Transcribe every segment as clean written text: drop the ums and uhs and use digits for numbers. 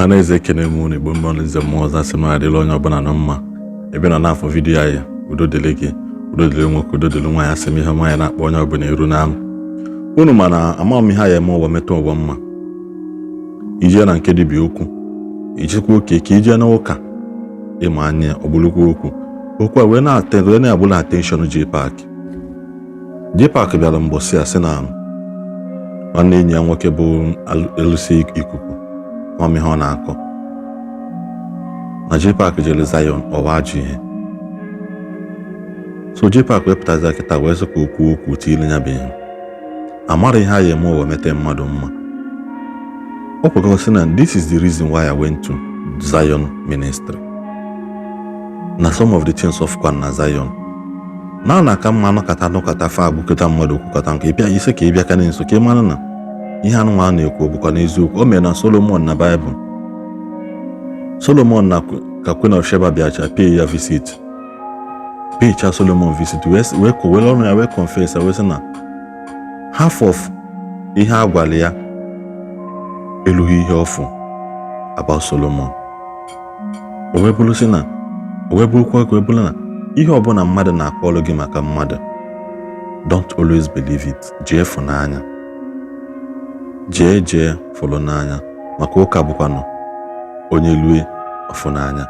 Ọha na eze, ekene m unu. Igbo mmụọ nze mmụọ ọzọ, asị m adịla onye ọbụla na mma. Ebe nọ n'afọ video anyị, udo dịrị gị, udo dịrị nwoke, udo dịrị nwaanyị. Asị m ihe nwaanyị na-akpọ onye ọbụla eru na unu, mana ama m ihe a ya eme ụwa metụ ụwa mma. Ijee na nke dibịa okwu, ijikwa oke ka ijee n'ụka ịma anya ọgbụlụkwa okwu okwu a wee na-ate wee na-agbụla attention. JPAC, JPAC bịara mbọsị a sị na nwanne enyi ya nwoke bụ elusi ikuku mama ihe ọ na-akọ na JPAC jere Zion ọwa ajọ ihe. So JPAC wepụtazi kịta wee sị ka okwu okwu tiile ya bụ ihe amara ihe a ya eme ụwa mete mmadụ mma. Ọ kwekọrọ sị na this is the reason why I went to Zion ministry, na some of the things of kwan na Zion na na-aka mma. Anọkata anọkata fa agbukọta mmadụ okwukọta nke ịbịa isi ka ị bịa ka nso ka ị mara na ihe anụnwa a na-ekwu bụkwa n'eziokwu. O mere na Solomon na Baịbụl, Solomon na ka Queen of Sheba bịacha pay ya visit, paycha Solomon visit, wee were ọnụ ya wee confess, wee sị na half of ihe a gwara ya elughị ihe ọfụ about Solomon. O wee bụrụ sị na o wee bụrụkwa ka o bụrụ na ihe ọbụla mmadụ na-akọlụ gị maka mmadụ, don't always believe it. Jee fụnanya, jee jee fụlụ n'anya, maka ụka bụkwanụ onye lue ọfụnanya.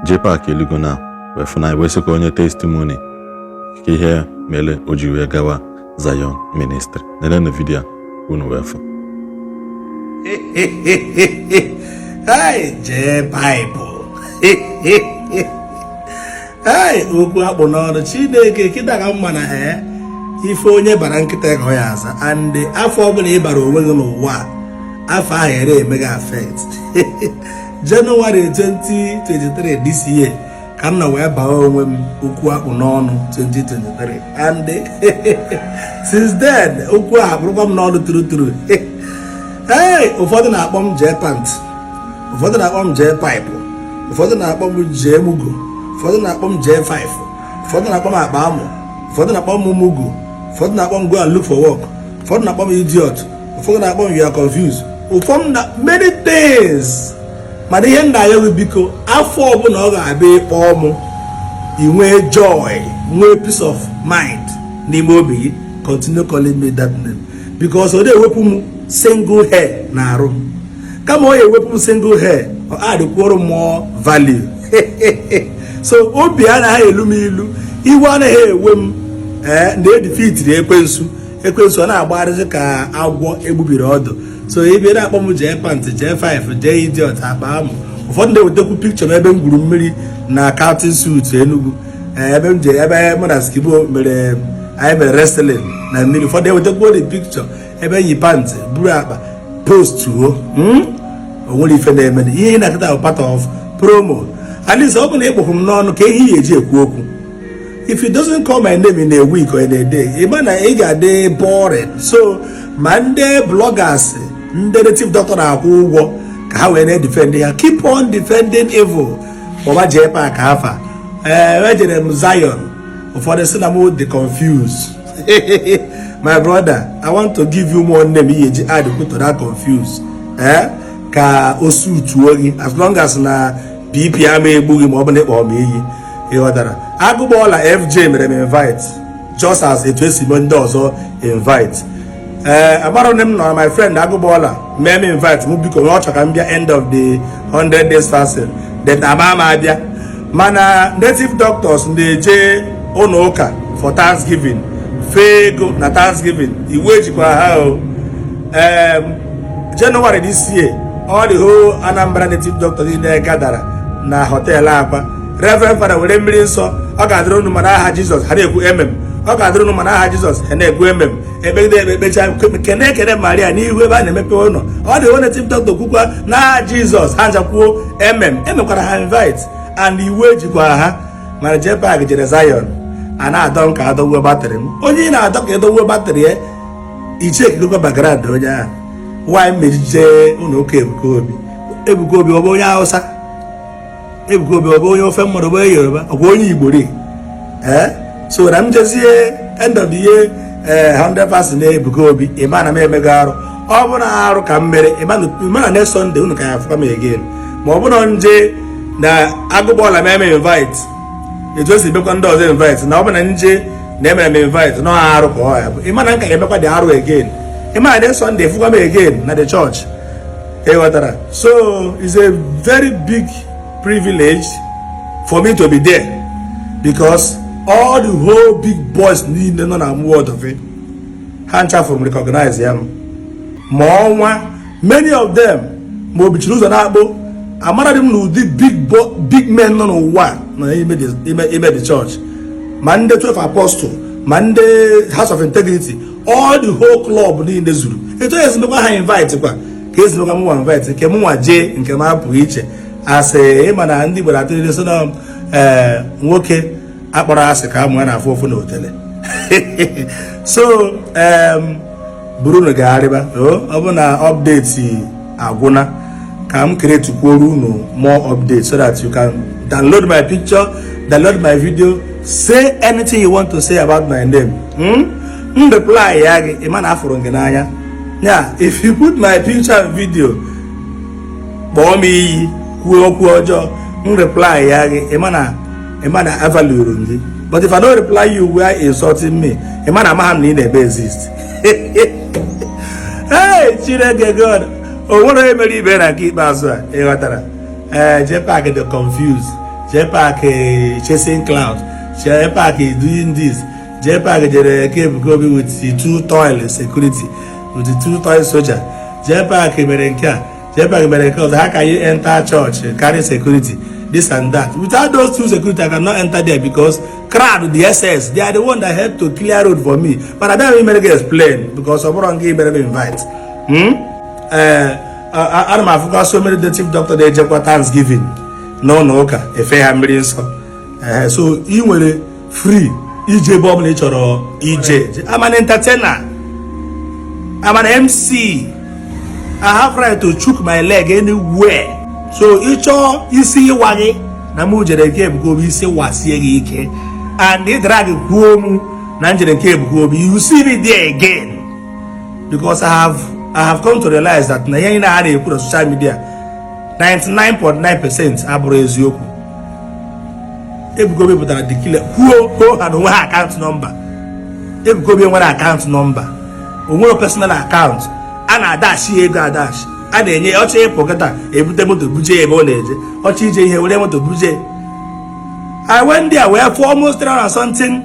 JPAC elugo na wee fụnanya, wee sị ka onye testimony ka ihe mere o ji wee gawa Zion ministry. Nenenu video unu wee fụ. Hey, jee Baịbụl. Hey, okwu akpụ n'ọnụ Chineke kịta ka mma na ee ife onye bara nkịta ka ọ ya aza. And afọ ọbụla ị bara onwe gị n'ụwa a, afọ ahụ ere eme gị affect. January 2023 this year ka m na wee baa onwe m okwu akpụ n'ọnụ 2023, and since then okwu a akpụrụkwa m n'ọnụ turu turu. Hey, ụfọdụ na-akpọ m jee pant, ụfọdụ na-akpọ m jee pipe, ụfọdụ na-akpọ m jee mugo, ụfọdụ na-akpọ m jee five, ụfọdụ na-akpọ m akpa amụ, ụfọdụ na-akpọ m mugu, ụfọdụ na-akpọ m go and look for work, ụfọdụ na-akpọ m idiot, ụfọdụ na-akpọ m you are confused, ụfọdụ na many things. Mana ihe nna ya gị, biko, afọ ọbụla ọ ga-abịa ịkpọ mụ, i nwee joy, nwee peace of mind n'ime obi gị, continue calling me that name, because ọ na-ewepụ m single hair na arụ m. Kama ọ ya-ewepụ m single hair, ọ adịkwuoro m more value. So obi anaghị elu m ilu, iwe anaghị ewe m. Ee, na edefeatiri ekwensu, ekwensu ọ na-agbagharịzi ka agwọ egbubiri ọdụ. So ebe na-akpọ m jee pant, jee 5, jee idiot, akpa amụ, ụfọdụ na-ewetakwu picture m ebe m gwuru mmiri na Carlton Suite Enugu, ebe m je ebe mụ na Skibo mere anyị mere wrestling na mmiri. Ụfọdụ ewetakwu the picture ebe yi pant buru akpa post uo. O nwere ife na-eme ihe ị na-akịta bụ part of promo. At least ọ bụ na ịkpọkwụ m n'ọnụ ka ihe ị eji ekwu okwu. If you doesn't call my name in a week or in a day, ị ma na ị ga-adị boring. So ma ndị bloggers, ndị native doctor na-akwụ ụgwọ ka ha wee na-edefend ya, keep on defending evil. Kpọba jee park afa. Ee, ejere m Zion, ụfọdụ sị na m dị confused. My brother, I want to give you more name ihe eji add to that confused, ee, ka o sutuo gị. As long as na pp ama egbu gị ma ọ bụ na ịkpọ m iyi, ịghọtara? Agụgbọọla FJ mere m invite just as etu esi mee ndị ọzọ invite. Ee, amara m na my friend Agụgbọọla mee m invite mụ, biko, na ọ chọ ka m bịa end of the 100 days fasting, then ama m abịa. Mana native doctors na-eje ụlọ ụka for Thanksgiving, fee ego na Thanksgiving, iwu ejikwa ha o. January this year, all the whole Anambra native doctor niile gadara na hotel Akwa. Reverend Father were mmiri nsọ, "Ọ ga-adịrị unu mana aha Jizọs," ha na-ekwu emem. "Ọ ga-adịrị unu mana aha Jizọs," ha na-ekwu emem. Ekpegide ekpe, ekpecha, kene ekene Maria n'ihu ebe a na-emepe ụlọ. Ọ dị whole native doctor kwukwa n'aha Jizọs, ha njakwuo emem. Emekwara ha invite and iwu ejikwa ha. Mana JPAC jere Zion, a na-adọ m ka adọgbuo battery m. Onye ị na-adọ ka ịdọgbuo battery ya, ichekigokwa background onye ahụ. Nwaanyị mejije ụlọ ụka Ebuka Obi, Ebuka Obi ọ bụ onye Hausa? Ebuka Obi ọ bụ onye ofe mmadụ? Bụ onye Yoruba? Ọ bụ onye Igbo ri? Ee, so na m jezie end of the year, ee, 100 fasting na Ebuka Obi, ịma na m emego arụ. Ọ bụ na arụ ka m mere, ịma na next Sunday unu ka ya afụkwa m again. Ma ọ bụ na nje na agụgbọla m eme invite, etu esi mekwa ndị ọzọ invite, na ọ bụ na nje na emere m invite na arụ ka ọ ya bụ, ịma na nka ga-emekwa dị arụ again. Ịma na next Sunday fụkwa m again na the church. Ịghọtara? So it's a very big privilege for me to be there, because all the whole big boys niile nọ na Amuwo Odofin, ha nchafụrụ m, recognize ya m. Ma ọnwa, many of them, ma obichiri ụzọ na-akpụ amara dị m na ụdị big men nọ n'ụwa nọ ime the church, ma ndị 12 Apostle, ma ndị House of Integrity, all the whole club niile zuru. Etu esi mekwa ha invite kwa ka esi mekwa mụnwa invite, nke mụnwa jee, nke m apụghị iche. Asị ịma na ndị Igbo na-atụrịrị sị na ee, nwoke akpọrọ asị ka amụ ya na-afụ ofu na otele. So buru unu gagharịba. Ọ bụ na update agwụna, ka m create kwuoro unu more updates so that you can download my picture, download my video, say anything you want to say about my name. M reply ya gị, ịma na afụrụ gị n'anya ya. If you put my picture and video, kpọọ m iyi, kwuo okwu ọjọọ, m reply ya gị, ịma na avaluru m gị. But if I don't reply you where insulting me, ịma na amaghị m na ị na-ebe exist. Hey, Chineke God, o nwere onye mere ibe na nke ikpeazụ a. Ị ghọtara? Ee, JPAC dị confused, JPAC chasing clout, JPAC doing this, JPAC jere Ebuka Obi with the two toy security, with the two toy soldier. JPAC mere nke a, JPAC mere nke ọzọ. How can you enter church carry security, this and that? Without those two security, I cannot enter there, because crowd, the SS, they are the one that help to clear road for me. But abịa m imere gị explain, because ọ bụrụ nke imere m invite. Ee, ana m afụkwa so many native doctor na-ejekwa Thanksgiving n'ụlọ ụka efe ha mmiri nsọ. Ee, so ị nwere free ije ebe ọbụla ị chọrọ ije. I'm an entertainer, I'm an MC. I have right to chook my leg anywhere. So ị chọọ isi ịwa gị na mụ jere nke Ebuka Obi, isi wasie gị ike and ị drag kwuo mụ na njere nke Ebuka Obi, you see me there again, because I have come to realize that na ihe niile a na-ekwu na social media, 99.9% abụrụ eziokwu. Ebuka Obi pụtara dikile kwuo kwuo ha na onwe ha account number. Ebuka Obi nwere account number, o nwere personal account a na-adashi ego adashi a na-enye. Ọchọ ịpụ kịta, ebute moto buje ebe ọ na-eje. Ọchọ ije ihe, were moto buje. I went there wee for almost 300 and something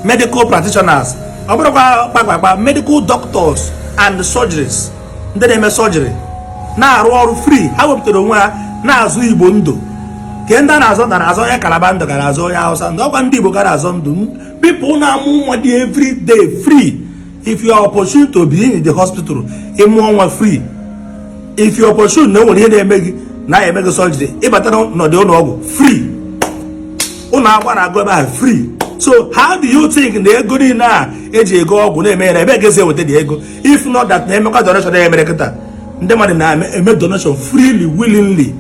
medical practitioners, ọ bụrụkwa kpakpakpa medical doctors and surgeries, ndị na-eme surgery na-arụ ọrụ free. Ha wepụtara onwe ha na-azụ Igbo ndụ. Ke ndị a na-azọ na na-azọ onye Kalaba ndụ, ka na-azọ onye Hausa ndụ, ọkwa ndị Igbo ka na-azọ ndụ. People na-amụ nwa dị every day free. If you are opportune to be in the hospital, ịmụọ nwa free. If you are opportune na o nwere ihe na-eme gị, na eme gị surgery, ịbata n'ọdị ụlọ ọgwụ free, ụlọ akwụkwọ na-agụ ebe ahụ free. So how do you think na ego niile a eji ego ọgwụ na-eme ya na ebe ga-esi eweta dị ego, if not that na-emekwa donation emere kịta? Ndị mmadụ na-eme donation freely, willingly.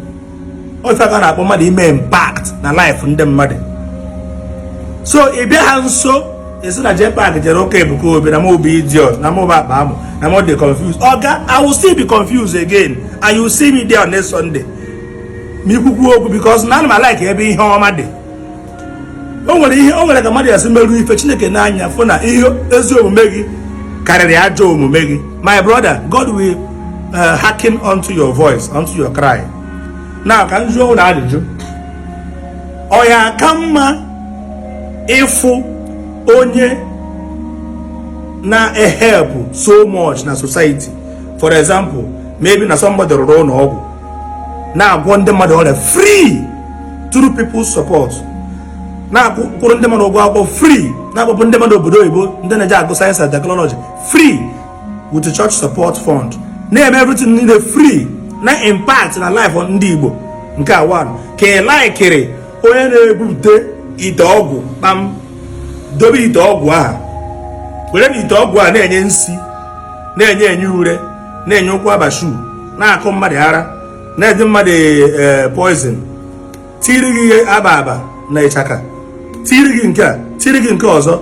Ofe aka na-akpọ mmadụ ime impact na life ndị mmadụ. So ị bịa ha nso, esi na JPAC jere ụka Ebuka Obi, na mụ bụ idiot, na mụ bụ akpa amụ, na mụ dị confused. Oga, I will still be confused again and you will see me there on next Sunday ma ikwukwu okwu, because na ana m like ebe ihe ọma dị. O nwere ihe o nwere ka mmadụ esi merụ ife Chineke n'anya, fụ na ihe ezi omume gị karịrị ajọ omume gị. My brother, God will hearken unto your voice, unto your cry. Now ka m jụọ ụlọ ajụjụ: ọ ya aka mma ịfụ onye na-ehelp so much na society, for example, maybe na somebody rụrụ ụlọ ọgwụ na-agwọ ndị mmadụ ọrịa free through people's support, na-akwụrụ ndị mmadụ ụgwọ akwụkwọ free, na-akpọpụ ndị mmadụ obodo oyibo, ndị na-eje agụ science and technology free with the church support fund, na-eme everything niile free, na impact na life ndị Igbo, nke a one, ka ị laikiri onye na-ebupụta ite ọgwụ kpam, dobe ite ọgwụ ahụ, were na ite ọgwụ a na-enye nsi, na-enye enye ure, na-enye ụkwụ abashu, na-akụ mmadụ ara, na-ede mmadụ poison, tiri gị ihe aba aba na ịchaka, tiri gị nke a, tiri gị nke ọzọ,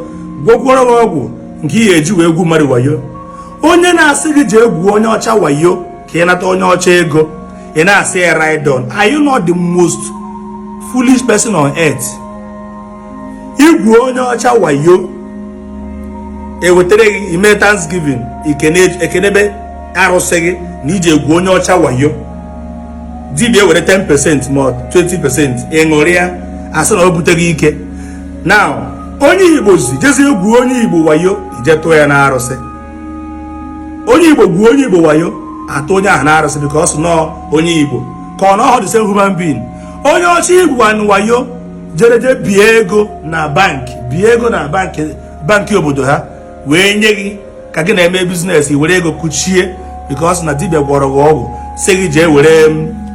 gwọkwọrọ gị ọgwụ, Nke ị ga-eji wee gwu mmadụ wayo. Onye na-asị gị jee gwuo onye ọcha wayo ka ị nata onye ọcha ego, ị na-asị ya ride on. Are you not the most foolish person on earth? Igwu onye ọcha wayo, ewetara gị ime Thanksgiving, ekenebe arụsị gị na iji egwu onye ọcha wayo. Dibịa were 10% ma 20%, ịṅụrịa, asị na o bute gị ike. Now onye Igbo zi jezi egwu onye Igbo wayo, ije tụọ ya na arụsị. Onye Igbo gwuo onye Igbo wayo, atụ onye ahụ na arụsị because nọọ onye Igbo ka ọ nọọ the same human being. Onye ọcha igwu wayo jere je bie ego na bank, bie ego na bank, bankị obodo ha, wee nye gị ka gị na-eme business, were ego kuchie because na dibịa gwọrọ gị ọgwụ, sị gị jee were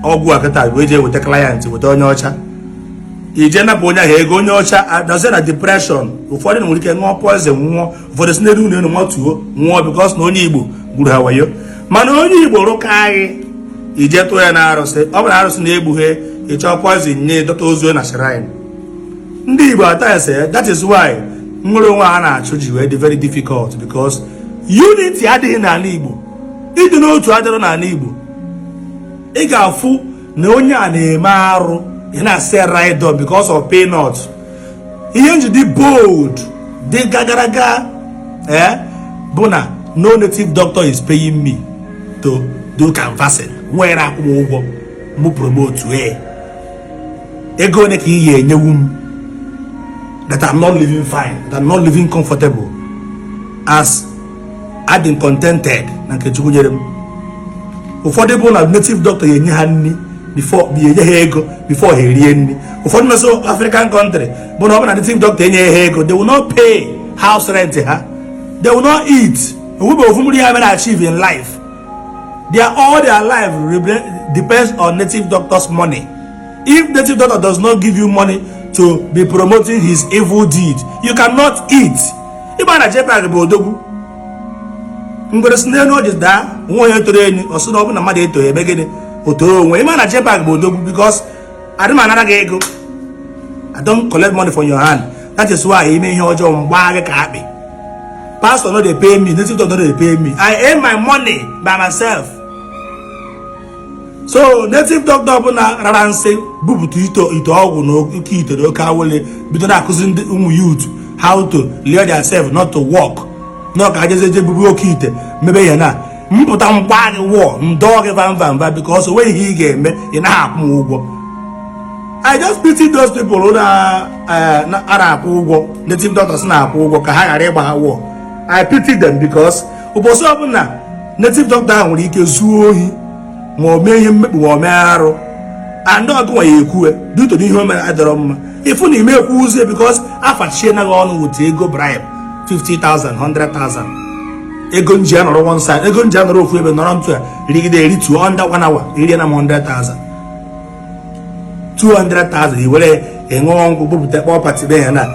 ọgwụ a kịta wee jee weta client, weta onye ọcha. Ije napụ onye ahụ ego, onye ọcha adazie na depression. Ụfọdụ nwere ike ṅụọ poison nwụọ, ụfọdụ si n'elu ụlọ elu matuo nwụọ because na onye Igbo gburu ha wayo. Mana onye Igbo rụka gị, ije tụọ ya na arụsị. Ọ bụ na arụsị na-egbughe, ịchọọ poison nye, dọta ozuo na shrine. Ndị Igbo atase. That is why nwere onwe a na-achụ ji wee dị very difficult, because unity adịghị n'ala Igbo, ịdị n'otu adịrọ n'ala Igbo. Ị ga-afụ na onye a na-eme arụ, ị na-asị ride on because of peanut. Ihe nji dị bold, dị gagaraga, eh, bụ na no native doctor is paying me to do canvassing. Nwere akwụ m ụgwọ mụ promote e ego ole ka ị ga-enyewu m that I'm not living fine, that I'm not living comfortable, as I've been contented na nke Chukwu nyere m? Ụfọdụ bụ na native doctor ga-enye ha nri before, enye ha ego before ha erie nri. Ụfọdụ nọsọ African country bụ na ọ bụ na native doctor enye ha ego, they will not pay house rent ha, they will not eat. Onwebe ofu mmiri ha mere achieve in life. All their life depends on native doctor's money. If native doctor does not give you money to be promoting his evil deed, you cannot eat. Ịgba na JPAC bụ odogwu ngwere si n'elu oji daa nwa onye toro enyi, ọ sị na ọ bụ na mmadụ etoghị eme gịnị, o toro onwe. Ịma na JPAC bụ odogwu because adị m anara gị ego. I don't collect money from your hand. That is why ime ihe ọjọọ, mgbaa gị ka akpị. Pastor no dey pay me, native doctor no dey pay me. I earn my money by myself. So native doctor ọbụla rara nsị, bupụta ite ite ọgwụ na oke ite na oke awele, bido na-akụzi ndị ụmụ youth how to lure themselves not to work, na ka jeze je bubu oke ite mebe ihe na mpụta, mgba gị wụọ ndọọ gị vam vam vam, because o nweghị ihe ị ga-eme, ị naghị akwụ m ụgwọ. I just pity those people na a na-akwụ ụgwọ, native doctors na-akwụ ụgwọ ka ha ghara ịgba ha wụọ. I pity them because ụbọchị ọbụla native doctor ahụ nwere ike zuo ohi ma o mee ihe mmekpu ma o mee arụ, and ọgụ ya ekwue due to ihe o mere adọrọ mma, ịfụ na ime ekwuzie because afachie naghị ọnụ with ego bribe, 50,000, 100,000, ego nji anọrọ one side, ego nji anọrọ ofu ebe, nọrọ ntụ a rigide erituo under one hour, irie na m 100,000, 200,000, i were ịṅụọ nkwụ, bupụta, kpọọ party be ya. Na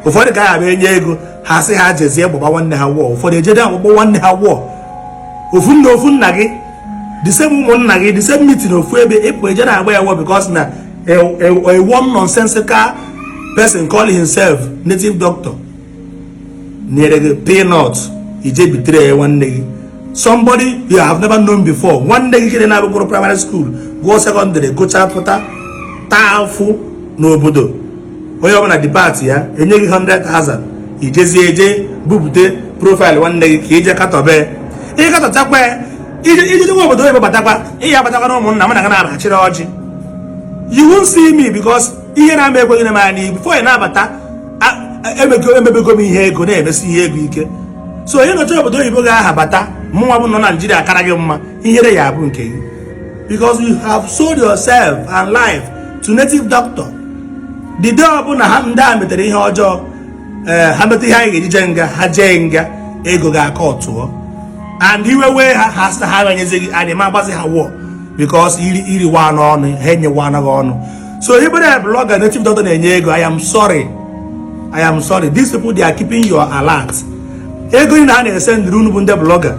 ụfọdụ ka a ga enye ego, ha sị ha jezie gbagba nwanne ha wụọ. Ụfọdụ ejede agbagba nwanne ha wụọ, ofu nna, ofu nna gị, the same ụmụnna gị, the same meeting, ofu ebe ịpụ eje na-agba ya wụọ because na a one nonsensical person call himself native doctor nyere gị peanut, ije bitere ya nwanne gị, somebody you have never known before, nwanne gị kere na-abụgoro primary school, gụọ secondary, gụchaa, pụta, taa afụ n'obodo, onye ọbụla depart ya, enye gị 100,000, ijezie eje bupute profile nwanne gị ka ije katọbe. Ịkatọchakwa ya, ije nwa obodo oyibo, batakwa, ihe abatakwa na ụmụnna m na ga na-abachiri ọjị. You won't see me because ihe na-ama ekweghị m anya. Before ị na-abata, emebego m ihe ego, na-emesi ihe ego ike. So onye nọcha obodo oyibo ga-aha bata, mụnwa bụ nọ Naijiria akara gị mma, ihere ya abụ nke gị because you have sold yourself and life to native doctor. The day ọbụla ha ndị a metere ihe ọjọọ, ee, ha mete ihe anyị ga-eji jee nga, ha jee nga, ego ga-aka ọtụọ and iwe wee ha, ha sị ha anyezi gị anyị ma agbazi ha wụọ because iri iriwa n'ọnụ ha enyewa anaghị ọnụ. So ibere blogger native doctor na-enye ego, I am sorry, I am sorry. These people, they are keeping your alert. Ego ị na ha na-ese ndịrị unu bụ ndị blogger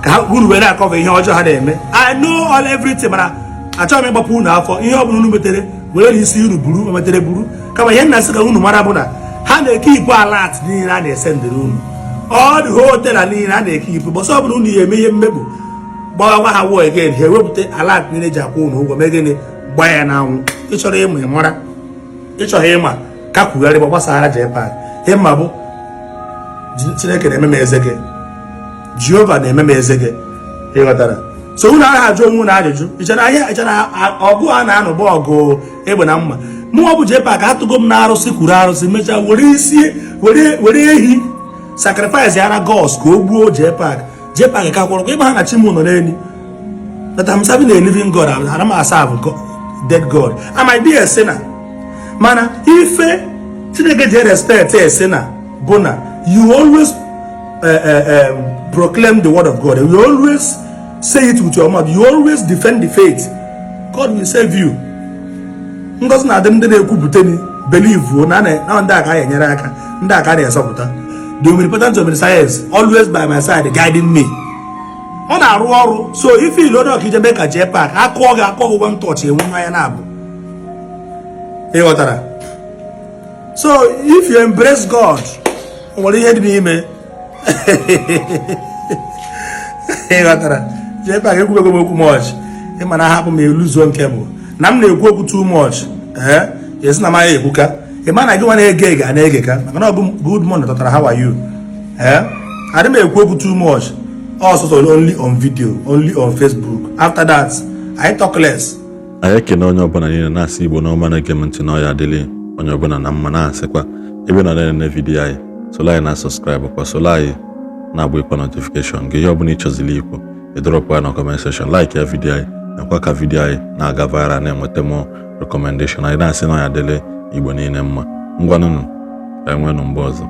ka ha unu were akọva ihe ọjọọ ha na-eme. I know all everything, mana achọghị m ịgbapụ unu afọ. Ihe ọbụla unu metere, were isi unu buru metere buru. Kama ihe nna sị ka unu mara bụ na ha na-eke ikwu alert niile a na-ese ndịrị unu. All the hotel niile a na-eke ibu bọsọ ọbụla unu ya eme ihe mmegbu gbawakwa ha war again, ha ewepụta alert niile ji akwụ unu ụgwọ, mee gịnị? Gbaa ya n'anwụ. Ị chọrọ ịma, ịmara. Ị chọghị ịma, ka kwugharị gbasara JPAC. Ịma bụ Chineke na-eme m eze gị, Jehova na-eme m eze gị. Ịghọtara? So unu anaghị ajụ onwe unu ajụjụ. Ichere ahịa, ichere ọgụ a na-anụ bụ ọgụ egbe na mma. Mụnwa bụ JPAC atụgo m na arụsị kwuru arụsị, mechaa were isi were ehi sacrifice ara gods ka o gbuo JPAC. JPAC ka kwụrụ ịma ha na chi m nọ n'elu, that I'm serving a living God. Ana m aserve dead God. I might be a sinner, mana ife Chineke ji respect a sinner bụ na you always proclaim the word of God, you always say it with your mouth, you always defend the faith. God will save you. Ngozi na-adị ndị na-ekwupụta ni believe na na ndị aka enyere aka, ndị aka na-ezọpụta. The omnipotent omniscience always by my side, guiding me. Ọ na-arụ ọrụ. So ife ilo na ọka ijebe ka JPAC akụọ gị, akụọ gị one touch, enwe anya na-abụ. Ịghọtara? So if you embrace God, o nwere ihe dị n'ime. Ịghọtara? JPAC ekwubego m okwu much. Ịma na ahapụ m eluzuo nke bụ na m na-ekwu okwu too much. Ee, esi na maya ekwuka. Ị ma na gị nwa na-ege ege a na-ege ka maka na ọ bụ good morning tọtara. How are you? Ee, adị m ekwu okwu too much ọsọsọ only on video, only on Facebook. After that, I talk less. Anyị ekene onye ọbụla niile na-asị Igbo na ọma na-ege m ntị na ọya adịlị onye ọbụla na mma. Na-asịkwa ebe nọ na-enene video anyị, solo anyị na subscribe kwa, solo anyị na-agba ịkwa notification gị. Ihe ọbụla ị chọziri ikwu, ịdropụ ya na comment section. Like ya video anyị, nakwa ka video anyị na-aga viral, na-enweta mụ recommendation. Anyị na-asị na ọya adịlị Igbo niile mma. Ngwanụnụ, ka anyị nweenụ mgbe ọzọ.